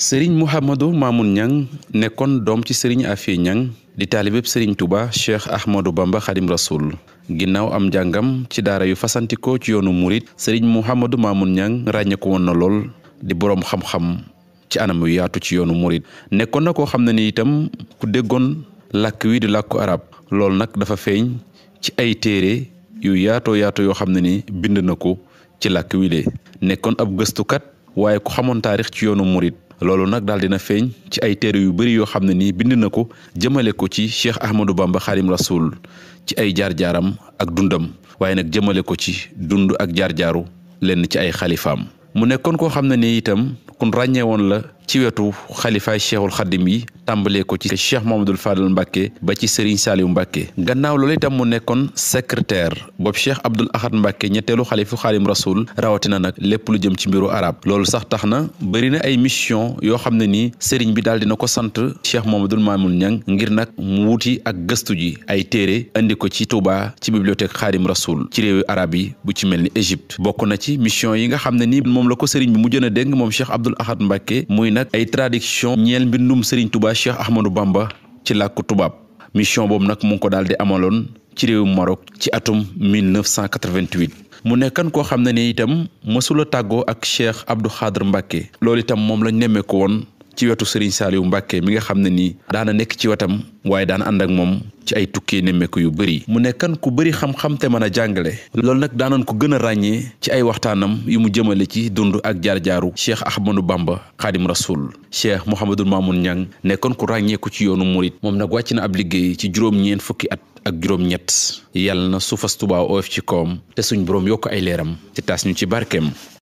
sëriñ Mouhamadou Mamoun Niang nekkoon doom ci sëriñ Afia Niang di taalibeb sëriñ Touba Cheikh Ahmadou Bamba Khadim Rasoul ginnaaw am njàngam ci daara yu fasantikoo ci yoonu murit sëriñ Mouhamadou Mamoun Niang ràññeeku woon na lool di boroom xam-xam ci anam yu yaatu ci yoonu murit nekkoon na koo xam ne ni itam ku déggoon làkk wi di làkku arab loolu nag dafa feeñ ci ay téere yu yaatoo yoo xam ne ni bind na ko ci làkk wi de nekkoon ab gëstukat waaye ku xamoon taarix ci yoonu murit loolu nag daal dina feeñ ci ay téere yu bari yoo xam ne nii bind na ko jëmale ko ci Cheikh Ahmadou Bamba Khadim Rasoul ci ay jaar-jaaram ak dundam waaye nag jëmale ko ci dund ak jaar-jaaru lenn ci ay xalifaam mu nekkoon koo xam ne nii itam kun ràññee woon la ci wetu xalifaay Cheikhul Khadim yi tàmbalee ko ci Cheikh Mamadou Fadal Mbacke ba ci Serigne Saliou Mbacke gannaaw loolu itam mu nekkoon secrétaire boobu Cheikh Abdoul Ahad Mbacke ñetteelu xalifu Khadim Rasoul rawatina nag lépp lu jëm ci mbiru arab loolu sax tax na bëri na ay mission yoo xam ne nii Serigne bi daal dina ko sant Cheikh Mamadou Mamoun Niang ngir nag mu wuti ak gëstu ji ay téere andi ko ci Touba ci bibliothèque Khadim Rasoul ci réewi arab yi bu ci mel ni Égypte bokk na ci mission yi nga xam ne nii moom la ko Serigne bi mu jën a dénk moom Cheikh Abdoul Ahad Mbacke muy nag ay traduction ñeel mbindum Serigne Touba Cheikh Ahmadou Bamba ci làkku tubaab mission boobu nag mu ngi ko daal di amaloon ci réewu Maroc ci atum 1988 mu nekkan koo xam ne ni itam mësula tàggoo ak Cheikh Abdou Khadr Mbacke loolu itam moom lañ nemmeeku woon ci wetu Serigne Saliou Mbacke mi nga xam ne nii daana nekk ci wetam waaye daan ànd ak moom ci ay tukkee nemmeeku yu bëri mu nekkan ku bëri xam-xam te mën a jàngale loolu nag daanoon ko gën a ràññee ci ay waxtaanam yu mu jëmale ci dund ak jaar-jaaru Cheikh Ahmadou Bamba Khadim Rasoul Cheikh Mouhamadou Mamoun Niang nekkoon ku ràññeeku ci yoonu murit moom nag wàcc na ab liggéey ci juróom-ñeent fukki at ak juróom-ñett yàlla na suufas Tuubaa oyof ci koom te suñ boroom yokk ay leeram te taas ñu ci barkeem